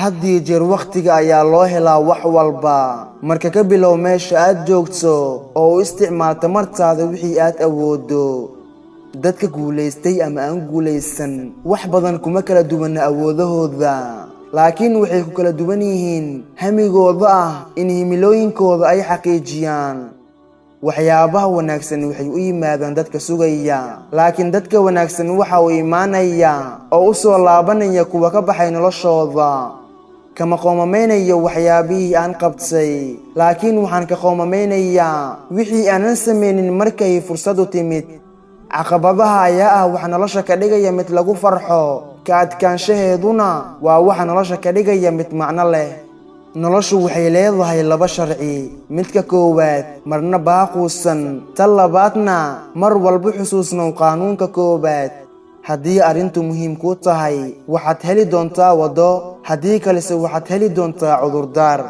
Had iyo jeer wakhtiga ayaa loo helaa wax walba. Marka ka bilow meesha aad joogto oo u isticmaal tamartaada wixii aad awooddo. Dadka guulaystay ama aan guulaysan wax badan kuma kala duwana awoodahooda, laakiin waxay ku kala duwan yihiin hamigooda ah in himilooyinkooda ay xaqiijiyaan. Waxyaabaha wanaagsan waxay u yimaadaan dadka sugaya, laakiin dadka wanaagsan waxa uu imaanaya oo u soo laabanaya kuwa ka baxay noloshooda. Kama qoomameynayo waxyaabihii aan qabtay, laakiin waxaan ka qoomameynayaa wixii aanan samaynin markay fursadu timid. Caqabadaha ayaa ah waxa nolosha ka dhigaya mid lagu farxo, ka adkaanshaheeduna waa waxa nolosha ka dhigaya mid macno leh. Noloshu waxay leedahay laba sharci. Midka koowaad, marna baaquusan. Ta labaadna, mar walba xusuusnow qaanuunka koowaad. Haddii arrintu muhiim kuu tahay, waxaad heli doontaa waddo, haddii kalese waxaad heli doontaa cudurdaar.